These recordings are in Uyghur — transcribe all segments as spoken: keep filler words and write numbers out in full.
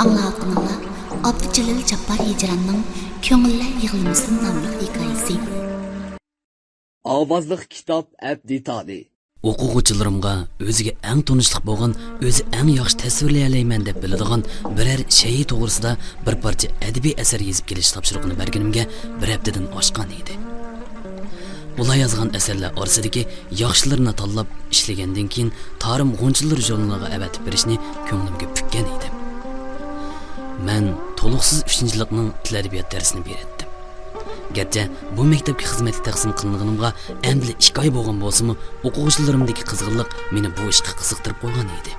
ئاڭلاۋاتقىنىڭلار ئابدۇجېلىل جاپپار ھىجراننىڭ كۆڭۈللەر يىغلىمىسى ناملىق ھېكايىسى. ئاۋازلىق كىتاب ئەپ دېتالى. ئوقۇغۇچىلىرىمغا ئۆزىگە ئەڭ تونۇشلۇق بولغان، ئۆزى ئەڭ ياخشى تەسۋىرلىيەلەيمەن دەپ بىلىدىغان بىرەر شەيئى توغرىسىدا بىر پارچە ئەدەبىي ئەسەر يېزىپ كېلىش تاپشۇرۇقىنى بەرگىنىمگە بىر ھەپتىدىن ئاشقان ئىدى. ئۇلار يازغان ئەسەرلەر ئارىسىدىكى ياخشىلىرىنى تاللاپ ئىشلىگەندىن كېيىن، تارىم غۇنچىلىرى ژۇرنىلىغا ئەۋەتىپ بېرىشنى كۆڭلۈمگە پۈككەن ئىدىم. مەن تولۇقسىز ئۈچىنچىلىقنىڭ تىل ئەدەبىيات دەرسىنى بېرەتتىم. گەرچە بۇ مەكتەپكە خىزمەتكە تەقسىم قىلىنغىنىمغا ئەمدىلا ئىككى ئاي بولغان بولسىمۇ، ئوقۇغۇچىلىرىمدىكى قىزغىنلىق مېنى بۇ ئىشقا قىزىقتۇرۇپ قويغان ئىدى.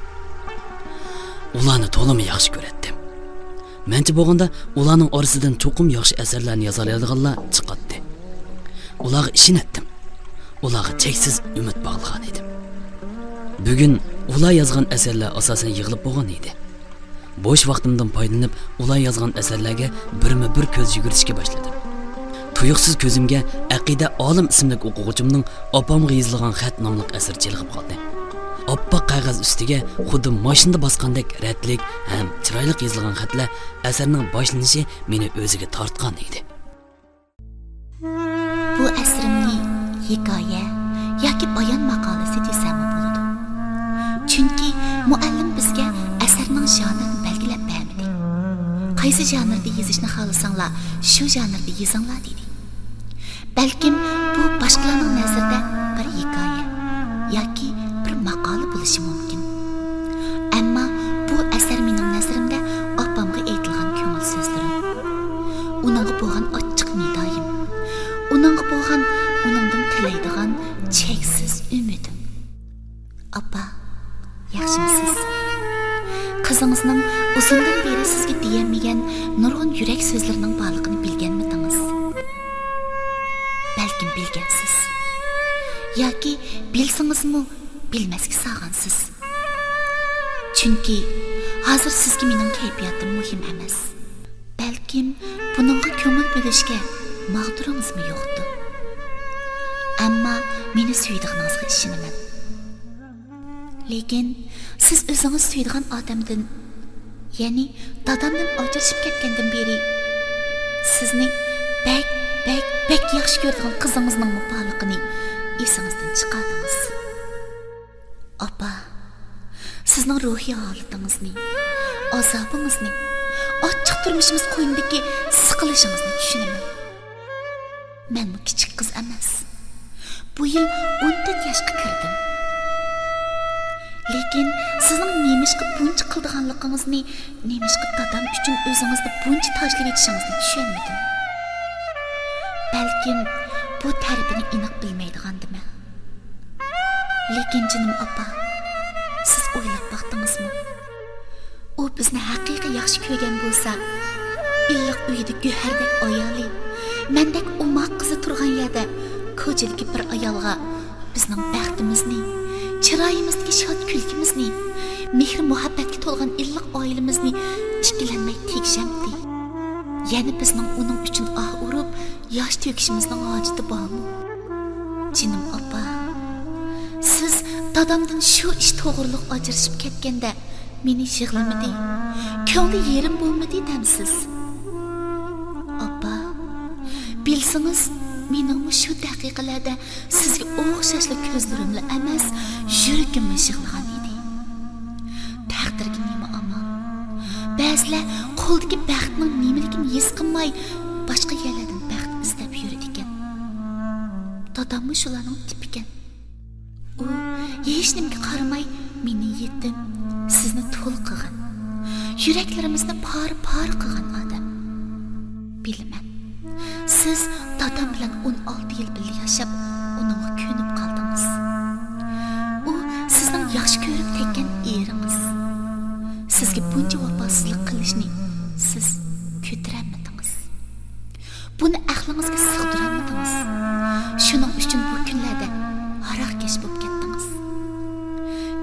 ئۇلارنى تولىمۇ ياخشى كۆرەتتىم. مەنچە بولغاندا، ئۇلارنىڭ ئارىسىدىن چوقۇم ياخشى ئەسەرلەرنى يازالايدىغانلار چىقاتتى. ئۇلارغا ئىشىنەتتىم. ئۇلارغا چەكسىز ئۈمىد باغلىغان ئىدىم. بۈگۈن ئۇلار يازغان ئەسەرلەر ئاساسەن يىغىلىپ بولغان ئىدى. بوش ۋاقتىمدىن پايدىلىنىپ، ئۇلار يازغان ئەسەرلەرگە بىرمۇ بىر كۆز يۈگۈرتۈشكە باشلىدىم. تۇيۇقسىز كۆزۈمگە ئەقىدە ئالىم ئىسىملىك ئوقۇغۇچىمنىڭ ئاپامغا يېزىلغان خەت ناملىق ئەسىرى چېلىقىپ قالدى. ئاپئاق قەغەز ئۈستىگە خۇددى ماشىنىدا باسقاندەك رەتلىك ھەم چىرايلىق يېزىلغان خەتلەر ئەسەرنىڭ باشلىنىشى مېنى ئۆزىگە تارتقان ئىدى. بۇ ئەسىرىمنى ھېكايە ياكى بايان ماقالىسى دېسەممۇ بولىدۇ. چۈنكى مۇئەللىم بىزگە ئەسەرنىڭ ژانىرىنى بەلگىلەپ بەرمىدى. قايسى ژانىردا يېزىشنى خالىساڭلار، شۇ ژانىردا يېزىڭلار، دېدى. بەلكىم بۇ باشقىلارنىڭ نەزىرىدە بىر ھېكايە ياكى بىر ماقالە بولۇشى مۇمكىن. ئەمما بۇ ئەسەر مېنىڭ نەزىرىمدە ئاپامغا ئېيتىلغان كۆڭۈل سۆزلىرىم، ئۇنىڭغا بولغان ئاچچىق نىدايىم، ئۇنىڭغا بولغان، ئۇنىڭدىن تىلەيدىغان چەكسىز ئۈمىدىم. ئاپا، ياخشىمۇسىز؟ قىزىڭىزنىڭ ئۇزۇندىن بېرى سىزگە دېيەلمىگەن نۇرغۇن يۈرەك سۆزلىرىنىڭ بارلىقىنى بىلگەنمىدىڭىز؟ بەلكىم بىلگەنسىز. ياكى بىلسىڭىزمۇ، بىلمەسكە سالغانسىز. چۈنكى ھازىر سىزگە مېنىڭ كەيپىياتىم مۇھىم ئەمەس. بەلكىم بۇنىڭغا كۆڭۈل بۆلۈشكە ماغدۇرىڭىزمۇ يوقتۇ. ئەمما مېنى سۆيىدىغىنىڭىزغا ئىشىنىمەن. لېكىن سىز ئۆزىڭىز سۆيىدىغان ئادەمدىن، يەنى دادامدىن ئاجرىشىپ كەتكەندىن بېرى، سىزنى بەك، بەك، بەك ياخشى كۆرىدىغان قىزىڭىزنىڭمۇ بارلىقىنى ئېسىڭىزدىن چىقاردىڭىز. ئاپا، سىزنىڭ روھىي ھالىتىڭىزنى، ئازابىڭىزنى، ئاچچىق تۇرمۇشىمىز قوينىدىكى سىقىلىشىڭىزنى چۈشىنىمەن. مەنمۇ كىچىك قىز ئەمەس. بۇ يىل ئون تۆت ياشقا كىردىم. لېكىن سىزنىڭ نېمىشقا بۇنچە قىلىدىغانلىقىڭىزنى، نېمىشقا دادام ئۈچۈن ئۆزىڭىزنى بۇنچە تاشلىۋېتىشىڭىزنى چۈشەنمىدىم. بەلكىم بۇ تەرىپىنى ئېنىق بىلمەيدىغاندىمەن. لېكىن جېنىم ئاپا، سىز ئويلاپ باقتىڭىزمۇ؟ ئۇ بىزنى ھەقىقىي ياخشى كۆرگەن بولسا، ئىللىق ئۆيىدە گۆھەردەك ئايالى، مەندەك ئوماق قىزى تۇرغان يەردە كوچىدىكى بىر ئايالغا بىزنىڭ بەختىمىزنى، چىرايىمىزدىكى شاد كۈلكىمىزنى، مېھىر-مۇھەببەتكە تولغان ئىللىق ئائىلىمىزنى ئىككىلەنمەي تېگىشەمتى؟ يەنە بىزنىڭ ئۇنىڭ ئۈچۈن ئاھ ئۇرۇپ، ياش تۆكۈشىمىزنىڭ ھاجىتى بارمۇ؟ جېنىم ئاپا، سىز دادامدىن شۇ ئىش توغرۇلۇق ئاجرىشىپ كەتكەندە مېنى يىغلىمىدى، كۆڭلى يېرىم بولمىدى دەمسىز؟ ئاپا، بىلسىڭىز، مېنىڭمۇ شۇ دەقىقىلەردە سىزگە ئوخشاشلا كۆزلىرىملا ئەمەس، يۈرىكىممۇ يىغلىغان ئىدى. تەقدىرگە نېمە ئامال؟ بەزىلەر قولدىكى بەختنىڭ نېمىلىكىنى ھېس قىلماي، باشقا يەرلەردىن بەخت ئىزدەپ يۈرىدىكەن. داداممۇ شۇلارنىڭ تىپىكەن. ئۇ ھېچنېمىگە قارىماي مېنى يېتىم، سىزنى تۇل قىلغان، يۈرەكلىرىمىزنى پارە-پارە قىلغان ئادەم. بىلىمەن، سىز دادام بىلەن ئون ئالتە يىل بىللە ياشاپ، ئۇنىڭغا كۆنۈپ قالدىڭىز. ئۇ سىزنىڭ ياخشى كۆرۈپ تەگكەن ئېرىڭىز. سىزگە بۇنچە ۋاپاسىزلىق قىلىشنى سىز كۆتۈرەلمىدىڭىز. بۇنى ئەقلىڭىزگە سىغدۇرالمىدىڭىز. شۇنىڭ ئۈچۈن بۇ كۈنلەردە ھاراقكەش بولۇپ كەتتىڭىز.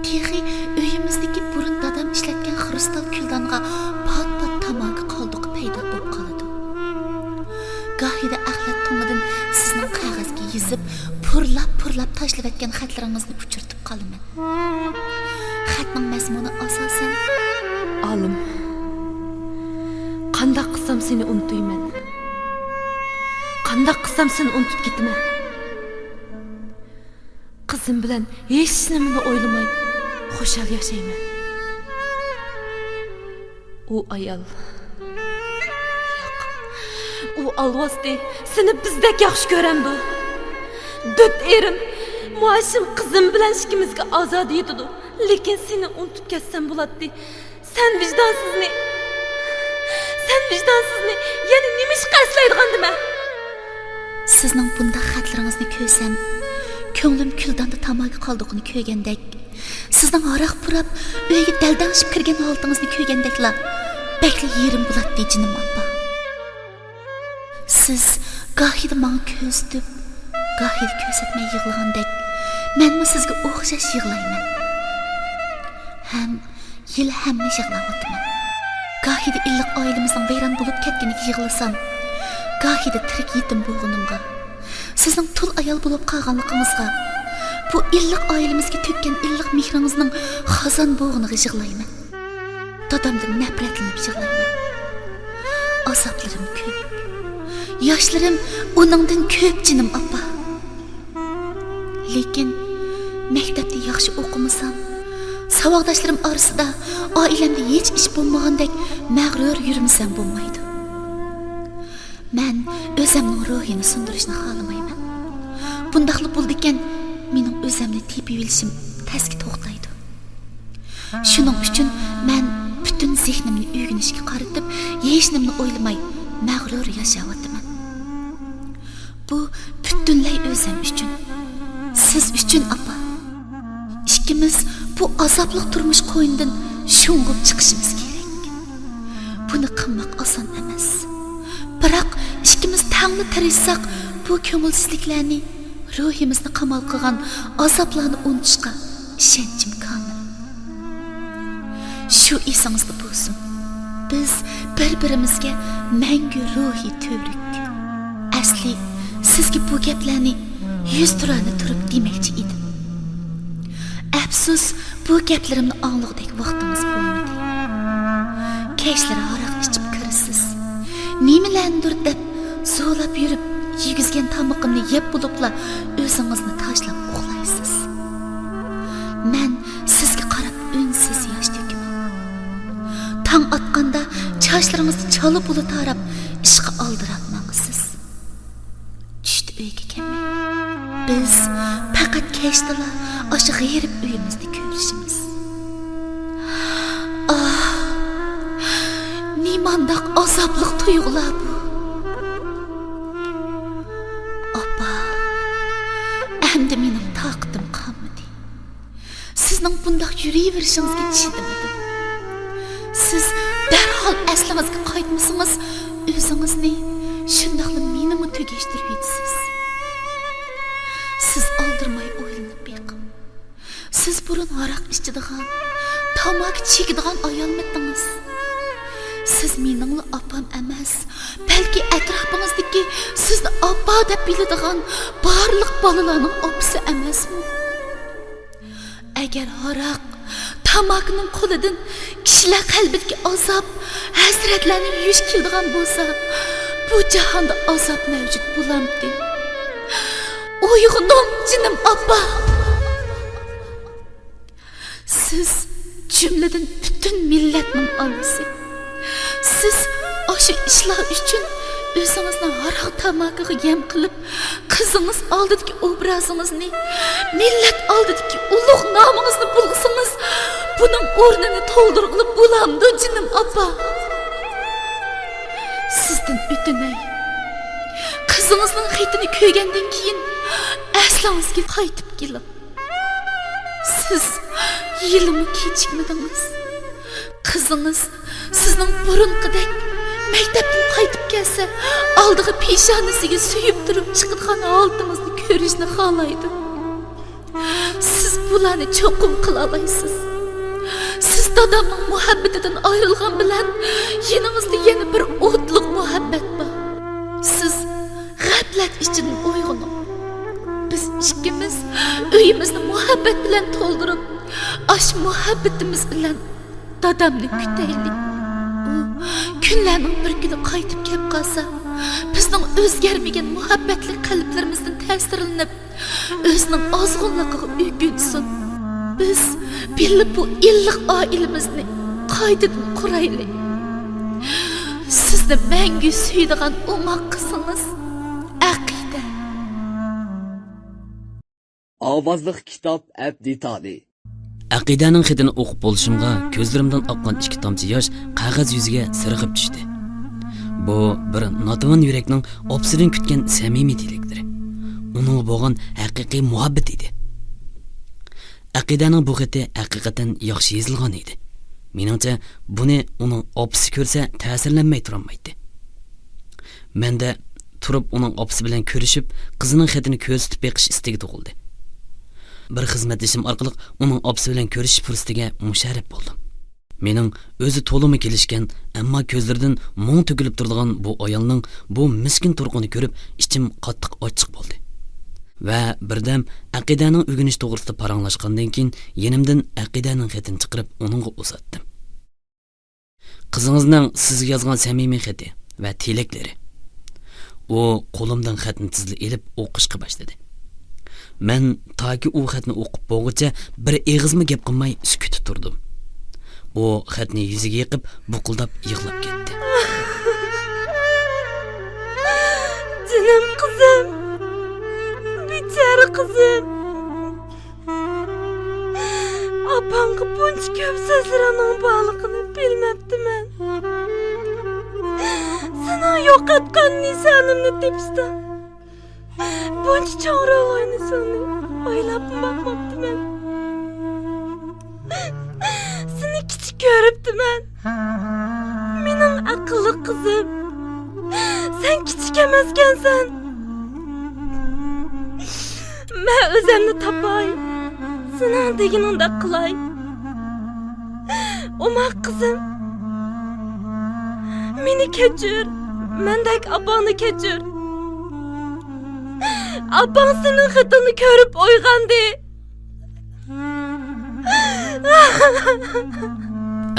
تېخى ئۆيىمىزدىكى بۇرۇن دادام ئىشلەتكەن خرۇستال كۈلدانغا پات-پات تاماكا قالدۇقى پەيدا بولۇپ قالىدۇ. گاھىدا ئەخلەت تۇڭىدىن سىزنىڭ قەغەزگە يېزىپ، پۇرلاپ-پۇرلاپ تاشلىۋەتكەن خەتلىرىڭىزنى ئۇچرىتىپ قالىمەن. خەتنىڭ مەزمۇنى ئاساسەن، ئالىم. قانداق قىلسام سېنى ئۇنتۇيمەن؟ قانداق قىلسام سېنى ئۇنتۇپ كېتىمەن؟ قىزىم بىلەن ھېچنېمىنى ئويلىماي خۇشال ياشايمەن. ئۇ ئايال، ياق، ئۇ ئالۋاستى سېنى بىزدەك ياخشى كۆرەمدۇ؟ دۆت ئېرىم، مۇئاشىم قىزىم بىلەن ئىككىمىزگە ئازادە يېتىدۇ. لېكىن سېنى ئۇنتۇپ كەتسەم بولاتتى. سەن ۋىجدانسىزنى، سەن ۋىجدانسىزنى يەنە نېمىشقا ئەسلەيدىغاندىمەن؟ سىزنىڭ بۇنداق خەتلىرىڭىزنى كۆرسەم، كۆڭلۈم كۈلداندا تاماكا قالدۇقىنى كۆرگەندەك، سىزنىڭ ھاراق پۇراپ، ئۆيگە دەلدەڭشىپ كىرگەن ھالىتىڭىزنى كۆرگەندەكلا، بەكلا يېرىم بولاتتى، جېنىم ئاپا. سىز گاھىدا ماڭا كۆزىتىپ، گاھىدا كۆرسەتمەي يىغلىغاندەك، مەنمۇ سىزگە ئوخشاش يىغلايمەن. ھەم يىل ھەممە يىغلاۋاتىمەن. گاھىدا ئىللىق ئائىلىمىزنىڭ ۋەيران بولۇپ كەتكىنىگە يىغلىسام، گاھىدا تىرىك يېتىم بولغىنىمغا، سىزنىڭ تۇل ئايال بولۇپ قالغانلىقىڭىزغا، بۇ ئىللىق ئائىلىمىزگە تۆككەن ئىللىق مېھرىڭىزنىڭ خازان بوغىنىغا يىغلايمەن. دادامدىن نەپرەتلىنىپ يىغلايمەن. ئازابلىرىم كۆپ. ياشلىرىم ئۇنىڭدىن كۆپ، جېنىم ئاپا. لېكىن مەكتەپتە ياخشى ئوقۇمىسام، ساۋاقداشلىرىم ئارىسىدا ئائىلەمدە ھېچ ئىش بولمىغاندەك مەغرۇر يۈرمىسەم بولمايدۇ. مەن ئۆزەمنىڭ روھىنى سۇندۇرۇشنى خالىمايمەن. بۇنداقلا بولىدىكەن، مېنىڭ ئۆزەمنى تېپىۋېلىشىم تەسكە توختايدۇ. شۇنىڭ ئۈچۈن مەن پۈتۈن زېھنىمنى ئۆگىنىشكە قارىتىپ، ھېچنېمىنى ئويلىماي مەغرۇر ياشاۋاتىمەن. بۇ پۈتۈنلەي ئۆزەم ئۈچۈن، سىز ئۈچۈن، ئاپا. ئىككىمىز بۇ ئازابلىق تۇرمۇش قوينىدىن شۇڭغۇپ چىقىشىمىز كېرەك. بۇنى قىلماق ئاسان ئەمەس. بىراق ئىككىمىز تەڭلا تىرىشساق، بۇ كۆڭۈلسىزلىكلەرنى، روھىمىزنى قامال قىلغان ئازابلارنى ئۇنتۇشقا ئىشەنچىم كامىل. شۇ ئېسىڭىزدە بولسۇن، بىز بىر-بىرىمىزگە مەڭگۈ روھىي تۈۋرۈك. ئەسلى سىزگە بۇ گەپلەرنى يۈزتۇرانە تۇرۇپ دېمەكچى ئىدىم. ئەپسۇس، بۇ گەپلىرىمنى ئاڭلىغۇدەك ۋاقتىڭىز بولمىدى. كەچلىرى ھاراق ئىچىپ كىرىسىز. نېمىلەرنىدۇر دەپ زورلاپ يۈرۈپ يېگۈزگەن تامىقىمنى يەپ بولۇپلا ئۆزىڭىزنى تاشلاپ ئۇخلايسىز. مەن سىزگە قاراپ ئۈنسىز ياش تۆكىمەن. تاڭ ئاتقاندا چاچلىرىڭىزنى چالا بۇلا تاراپ ئىشقا ئالدىراپ ماڭىسىز. چۈشتە ئۆيگە كەلمەي، بىز پەقەت كەچتىلا ئاشۇ غېرىب ئۆيىمىزدە كۆرۈشىمىز. ئاھ، نېمانداق ئازابلىق تۇيغۇلار بۇ! ئاپا، ئەمدى مېنىڭ تاقىتىم قالمىدى. سىزنىڭ بۇنداق يۈرۈۋېرىشىڭىزگە چىدىمىدىم. سىز دەرھال ئەسلىڭىزگە قايتمىسىڭىز، ئۆزىڭىزنى، شۇنداقلا مېنىمۇ تۈگەشتۈرۈۋېتىسىز. سىز ئالدىرىماي ئويلىنىپ بېقىڭ. سىز بۇرۇن ھاراق ئىچىدىغان، تاماكا چېكىدىغان ئايالمىدىڭىز؟ سىز مېنىڭلا ئاپام ئەمەس، بەلكى ئەتراپىڭىزدىكى سىزنى ئاپا دەپ بىلىدىغان بارلىق بالىلارنىڭ ئاپىسى ئەمەسمۇ؟ ئەگەر ھاراق، تاماكىنىڭ قولىدىن كىشىلەر قەلبىدىكى ئازاب، ھەسرەتلەرنى يۇيۇش كېلىدىغان بولسا، بۇ جاھاندا ئازاب مەۋجۇت بولامتى؟ ئويغىنىڭ، جېنىم ئاپا! سىز جۈملىدىن پۈتۈن مىللەتنىڭ ئانىسى. سىز ئاشۇ ئىشلار ئۈچۈن ئۆزىڭىزنى ھاراق تاماكىغا يەم قىلىپ، قىزىڭىز ئالدىدىكى ئوبرازىڭىزنى، مىللەت ئالدىدىكى ئۇلۇغ نامىڭىزنى بۇلغىسىڭىز، بۇنىڭ ئورنىنى تولدۇرغىلى بولامدۇ، جېنىم ئاپا؟ سىزدىن ئۆتۈنەي، قىزىڭىزنىڭ خېتىنى كۆرگەندىن كېيىن ئەسلىڭىزگە قايتىپ كېلىڭ. سىز ھېلىمۇ كېچىكمىدىڭىز. قىزىڭىز سىزنىڭ بۇرۇنقىدەك مەكتەپتىن قايتىپ كەلسە، ئالدىغا پېشانىسىگە سۆيۈپ تۇرۇپ چىقىدىغان ھالىتىڭىزنى كۆرۈشنى خالايدۇ. سىز بۇلارنى چوقۇم قىلالايسىز. سىز دادامنىڭ مۇھەببىتىدىن ئايرىلغان بىلەن يېنىڭىزدا يەنە بىر ئوتلۇق مۇھەببەت بار. سىز غەپلەت ئىچىدىن ئويغىنىڭ. بىز ئىككىمىز ئۆيىمىزنى مۇھەببەت بىلەن تولدۇرۇپ، ئاشۇ مۇھەببىتىمىز بىلەن دادامنى كۈتەيلى. ئۇ كۈنلەرنىڭ بىر كۈنى قايتىپ كەپ قالسا، بىزنىڭ ئۆزگەرمىگەن مۇھەببەتلىك قەلبلىرىمىزدىن تەسىرلىنىپ، ئۆزىنىڭ ئازغۇنلۇقىغا ئۆكۈنسۇن. بىز بىللە بۇ ئىللىق ئائىلىمىزنى قايتىدىن قۇرايلى. سىزنى مەڭگۈ سۆيىدىغان ئوماق قىزىڭىز ئەقىدە. ئاۋازلىق كىتاب ئەپ دېتالى. ئەقىدەنىڭ خېتىنى ئوقۇپ بولۇشۇمغا، كۆزلىرىمدىن ئاققان ئىككى تامچە ياش قەغەز يۈزىگە سىرغىپ چۈشتى. بۇ بىر ناتىۋان يۈرەكنىڭ ئاپىسىدىن كۈتكەن سەمىمىي تىلەكلىرى، ئۇنىڭغا بولغان ھەقىقىي مۇھەببىتى ئىدى. ئەقىدەنىڭ بۇ خېتى ھەقىقەتەن ياخشى يېزىلغان ئىدى. مېنىڭچە، بۇنى ئۇنىڭ ئاپىسى كۆرسە، تەسىرلەنمەي تۇرالمايتتى. مەندە تۇرۇپ ئۇنىڭ ئاپىسى بىلەن كۆرۈشۈپ، قىزىنىڭ خېتىنى كۆزىتىپ بېقىش ئىستىكى تۇغۇلدى. بىر خىزمەتدىشىم ئارقىلىق ئۇنىڭ ئاپىسى بىلەن كۆرۈشۈش پۇرسىتىگە مۇشەررەپ بولدۇم. مېنىڭ ئۆزى تولىمۇ كېلىشكەن، ئەمما كۆزلىرىدىن مۇڭ تۆكۈلۈپ تۇرىدىغان بۇ ئايالنىڭ بۇ مىسكىن تۇرقىنى كۆرۈپ، ئىچىم قاتتىق ئاچچىق بولدى. ۋە بىردەم ئەقىدەنىڭ ئۆگىنىش توغرىسىدا پاراڭلاشقاندىن كېيىن، يېنىمدىن ئەقىدەنىڭ خېتىنى چىقىرىپ، ئۇنىڭغا ئۇزاتتىم. قىزىڭىزنىڭ سىزگە يازغان سەمىمىي خېتى ۋە تىلەكلىرى. ئۇ قولۇمدىن خەتنى تېزلا ئېلىپ ئوقۇشقا باشلىدى. مەن تاكى ئۇ خەتنى ئوقۇپ بولغۇچە بىر ئېغىزمۇ گەپ قىلماي سۈكۈتتە تۇردۇم. ئۇ خەتنى يۈزىگە يېقىپ، بۇقۇلداپ يىغلاپ كەتتى. جېنىم قىزىم، بىچارە قىزىم. ئاپاڭغا بۇنچە كۆپ سۆزلىرىڭنىڭ بارلىقىنى بىلمەپتىمەن. سېنىڭ يوقاتقان نىشانىمنى تېپىشتا بۇنچە چوڭ رول ئوينىشىڭنى ئويلاپمۇ باقماپتىمەن. سېنى كىچىك كۆرۈپتىمەن. مېنىڭ ئەقىللىق قىزىم، سەن كىچىك ئەمەسكەنسەن. مەن ئۆزۈمنى تاپاي، سېنىڭ دېگىنىڭدەك قىلاي. ئوماق قىزىم، مېنى كەچۈر، مەندەك ئاپاڭنى كەچۈر. ئاپاڭ سېنىڭ خېتىڭنى كۆرۈپ ئويغاندى.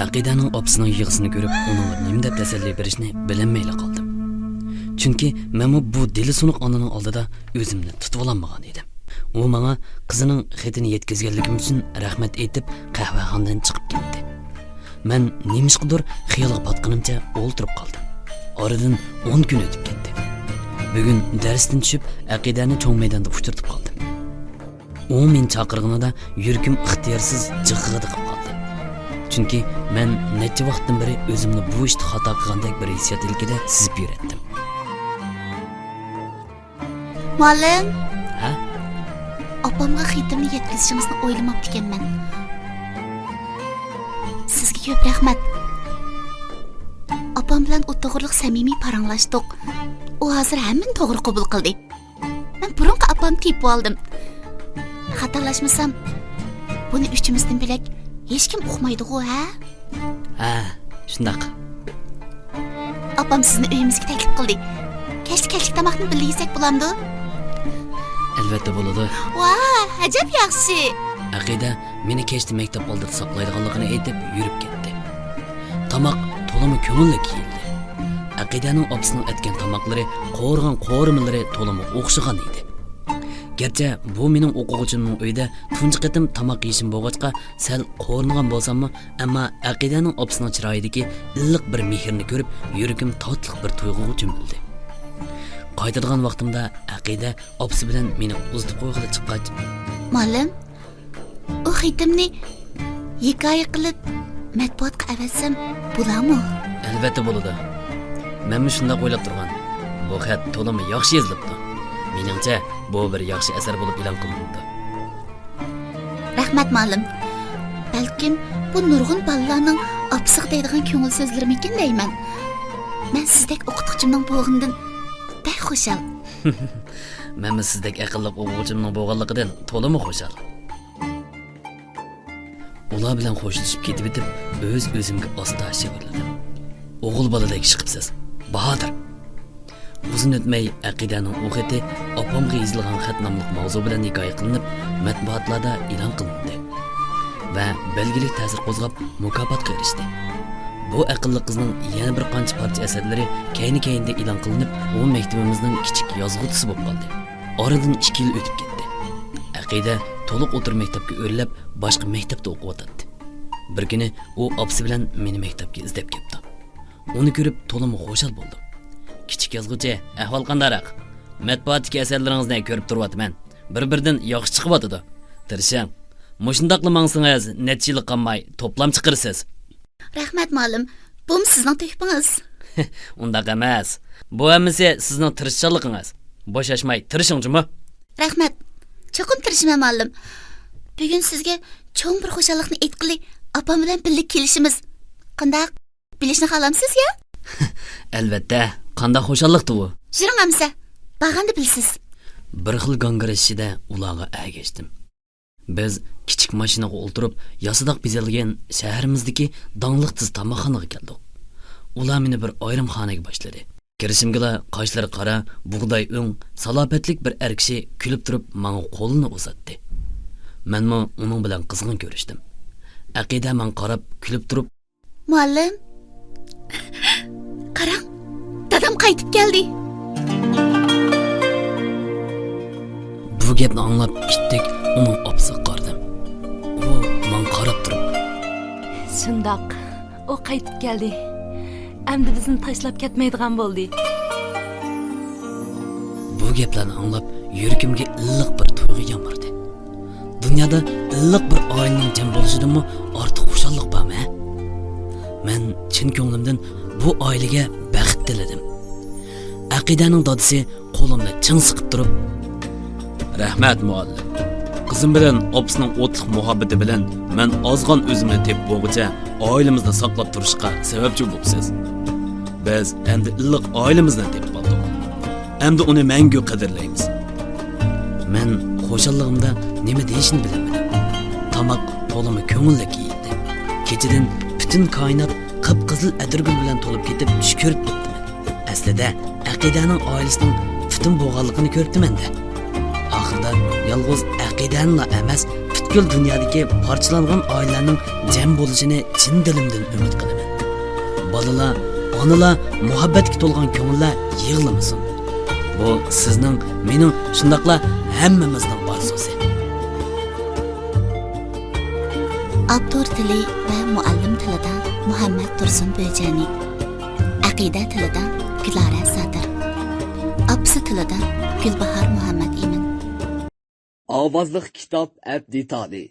ئەقىدەنىڭ ئاپىسىنىڭ يىغىسىنى كۆرۈپ، ئۇنىڭغا نېمە دەپ تەسەللى بېرىشنى بىلەلمەيلا قالدىم. چۈنكى مەنمۇ بۇ دىلى سۇنۇق ئانىنىڭ ئالدىدا ئۆزۈمنى تۇتۇۋالالمىغان ئىدىم. ئۇ ماڭا قىزىنىڭ خېتىنى يەتكۈزگەنلىكىم ئۈچۈن رەھمەت ئېيتىپ، قەھۋەخانىدىن چىقىپ كەتتى. مەن نېمىشقىدۇر خىيالغا پاتقىنىمچە ئولتۇرۇپ قالدىم. ئارىدىن ئون كۈن ئۆتۈپ كەتتى. بۈگۈن دەرستىن چۈشۈپ، ئەقىدەنى چوڭ مەيداندا ئۇچرىتىپ قالدىم. ئۇ مېنى چاقىرغىنىدا يۈرىكىم ئىختىيارسىز جىغغىدە قىلىپ قالدى. چۈنكى مەن نەچچە ۋاقىتتىن بېرى ئۆزۈمنى بۇ ئىشتا خاتا قىلغاندەك بىر ھېسسىيات ئىلكىدە سۈزۈپ يۈرەتتىم. مۇئەللىم. ھە؟ ئاپامغا خېتىمنى يەتكۈزۈشىڭىزنى ئويلىماپتىكەنمەن. سىزگە كۆپ رەھمەت. ئاپام بىلەن ئۇ توغرىلىق سەمىمىي پاراڭلاشتۇق. ئۇ ھازىر ھەممىنى توغرا قوبۇل قىلدى. مەن بۇرۇنقى ئاپامنى تېپىۋالدىم. خاتالاشمىسام، بۇنى ئۈچىمىزدىن بۆلەك ھېچكىم ئۇقمايدىغۇ، ھە؟ ھە، شۇنداق. ئاپام سىزنى ئۆيىمىزگە تەكلىپ قىلدى. كەچلىك، كەچلىك تاماقنى بىللە يېسەك بولامدۇ؟ ئەلۋەتتە بولىدۇ. ۋاھ، ئەجەب ياخشى. ئەقىدە مېنى كەچتە مەكتەپ ئالدىدا ساقلايدىغانلىقىنى ئېيتىپ يۈرۈپ كەتتى. تاماق تولىمۇ كۆڭۈللۈك يېيىلدى. ئەقىدەنىڭ ئاپىسىنىڭ ئەتكەن تاماقلىرى، قورۇغان قورۇمىلىرى تولىمۇ ئوخشىغان ئىدى. گەرچە بۇ مېنىڭ ئوقۇغۇچىمنىڭ ئۆيىدە تۇنجى قېتىم تاماق يېيىشىم بولغاچقا، سەل قورۇنغان بولساممۇ، ئەمما ئەقىدەنىڭ ئاپىسىنىڭ چىرايىدىكى ئىللىق بىر مېھىرنى كۆرۈپ، يۈرىكىم تاتلىق بىر تۇيغۇغا چۆمۈلدى. قايتىدىغان ۋاقتىمدا ئەقىدە ئاپىسى بىلەن مېنى ئۇزىتىپ قويغىلى چىققاچ، مۇئەللىم، ئۇ خېتىمنى ھېكايە قىلىپ مەتبۇئاتقا ئەۋەتسەم بولامۇ؟ ئەلۋەتتە بولىدۇ. مەنمۇ شۇنداق ئويلاپ تۇرغان. بۇ خەت تولىمۇ ياخشى يېزىلىپتۇ. مېنىڭچە، بۇ بىر ياخشى ئەسەر بولۇپ ئېلان قىلىنىدۇ. رەھمەت، مۇئەللىم. بەلكىم بۇ نۇرغۇن بالىلارنىڭ ئاپىسىغا دەيدىغان كۆڭۈل سۆزلىرىمىكىن دەيمەن. مەن سىزدەك ئوقۇتقۇچىمنىڭ بولغىنىدىن بەك خۇشال. مەنمۇ سىزدەك ئەقىللىق ئوقۇغۇچىمنىڭ بولغانلىقىدىن تولىمۇ خۇشال. ئۇلار بىلەن خوشلىشىپ كېتىۋېتىپ، ئۆز-ئۆزۈمگە ئاستا شىۋىرلىدىم. ئوغۇل بالىدەك ئىش قىپسىز، باھادىر! ئۇزۇن ئۆتمەي، ئەقىدەنىڭ ئۇ خېتى ئاپامغا يېزىلغان خەت ناملىق ماۋزۇ بىلەن ھېكايە قىلىنىپ، مەتبۇئاتلاردا ئېلان قىلىندى ۋە بەلگىلىك تەسىر قوزغاپ، مۇكاپاتقا ئېرىشتى. بۇ ئەقىللىق قىزنىڭ يەنە بىر قانچە پارچە ئەسەرلىرى كەينى-كەينىدىن ئېلان قىلىنىپ، ئۇ مەكتىۋىمىزنىڭ كىچىك يازغۇچىسى بولۇپ قالدى. ئارىدىن ئىككى يىل ئۆتۈپ كەتتى. ئەقىدە تولۇق ئوتتۇرا مەكتەپكە ئۆرلەپ، باشقا مەكتەپتە ئوقۇۋاتاتتى. بىر كۈنى ئۇ ئاپىسى بىلەن مېنى مەكتەپكە ئىزدەپ كەپتۇ. ئۇنى كۆرۈپ تولىمۇ خۇشال بولدۇم. «كىچىك يازغۇچى، ئەھۋال قانداقراق؟ مەتبۇئاتتىكى ئەسەرلىرىڭىزنى كۆرۈپ تۇرۇۋاتىمەن. بىر-بىرىدىن ياخشى چىقىۋاتىدۇ. تىرىشىڭ. مۇشۇنداقلا ماڭسىڭىز، نەچچە يىلغا قالماي توپلام چىقىرىسىز.» «رەھمەت، مۇئەللىم. بۇمۇ سىزنىڭ تۆھپىڭىز.» «ئۇنداق ئەمەس. بۇ ھەممىسى سىزنىڭ تىرىشچانلىقىڭىز. بوشاشماي تىرىشىڭ جۇمۇ.» «رەھمەت. چوقۇم تىرىشىمەن، مۇئەللىم. بۈگۈن سىزگە چوڭ بىر خۇشاللىقنى ئېيتقىلى، ئاپام بىلەن بىللە كېلىشىمىز. قانداق؟ بىلىشنى خالامسىز يا؟» «ئەلۋەتتە. قانداق خۇشاللىقتى ئۇ؟» «يۈرۈڭ ئەمىسە. بارغاندا بىلىسىز.» بىر خىل گاڭگىرىشىشىدە ئۇلارغا ئەگەشتىم. بىز كىچىك ماشىنىغا ئولتۇرۇپ، ياسىداق بېزەلگەن شەھىرىمىزدىكى داڭلىق تېز تاماقخانىغا كەلدۇق. ئۇلار مېنى بىر ئايرىم خانىگە باشلىدى. كىرىشىمگىلا قاشلىرى قارا، بۇغداي ئۆڭ، سالاپەتلىك بىر ئەر كىشى كۈلۈپ تۇرۇپ ماڭا قولىنى ئۇزاتتى. مەنمۇ ئۇنىڭ بىلەن قىزغىن كۆرۈشتۈم. ئەقىدە ماڭا قاراپ كۈلۈپ تۇرۇپ، «مۇئەللىم، قاراڭ، دادام قايتىپ كەلدى.» بۇ گەپنى ئاڭلاپ ئىتتىك ئۇنىڭ ئاپىسىغا قارىدىم. ئۇ ماڭا قاراپ تۇرۇپ، «شۇنداق، ئۇ قايتىپ كەلدى. ئەمدى بىزنى تاشلاپ كەتمەيدىغان بولدى.» بۇ گەپلەرنى ئاڭلاپ يۈرىكىمگە ئىللىق بىر تۇيغۇ يامرىدى. دۇنيادا ئىللىق بىر ئائىلىنىڭ جەم بولۇشىدىنمۇ ئارتۇق خۇشاللىق بارمۇ ھە؟ مەن چىن كۆڭلۈمدىن بۇ ئائىلىگە بەخت تىلىدىم. ئەقىدەنىڭ دادىسى قولۇمنى چىڭ سىقىپ تۇرۇپ، «رەھمەت، مۇئەللىم. قىزىم بىلەن ئاپىسىنىڭ ئوتلۇق مۇھەببىتى بىلەن مەن ئازغان ئۆزۈمنى تېپىپ بولغۇچە ئائىلىمىزنى ساقلاپ تۇرۇشقا سەۋەبچى بوپسىز. بىز ئەمدى ئىللىق ئائىلىمىزنى تېپىپ قالدۇق. ئەمدى ئۇنى مەڭگۈ قەدىرلەيمىز.» مەن خۇشاللىقىمدا نېمە دېيىشنى بىلەلمىدىم. تاماق تولىمۇ كۆڭۈللۈك يېيىلدى. كېچىدىن پۈتۈن كائىنات قىپقىزىل ئەتىرگۈل بىلەن تولۇپ كېتىپ، چۈش كۆرۈپ كەتتىمەن. ئەسلىدە ئەقىدەنىڭ ئائىلىسىنىڭ پۈتۈن بولغانلىقىنى كۆرۈپتىمەن-دە. ئاخىرىدا يالغۇز ئەقىدەنىلا ئەمەس، پۈتكۈل دۇنيادىكى پارچىلانغان ئائىلىلەرنىڭ جەم بولۇشىنى چىن دىلىمدىن ئۈمىد قىلىمەن. بالىلار، ئانىلار، مۇھەببەتكە تولغان كۆڭۈللەر يىغلىمىسۇن. بۇ سىزنىڭ، مېنىڭ، شۇنداقلا ھەممىمىزنىڭ ئارزۇسى. ئاپتور تىلى ۋە مۇئەللىم تىلىدا مۇھەممەد تۇرسۇن بۆجەنى. ئەقىدە تىلىدا گۈلارە سادىر. ئاپىسى تىلىدا گۈلباھار مۇھەممەد ئىمىن. ئاۋازلىق كىتاب ئەپ دېتالى.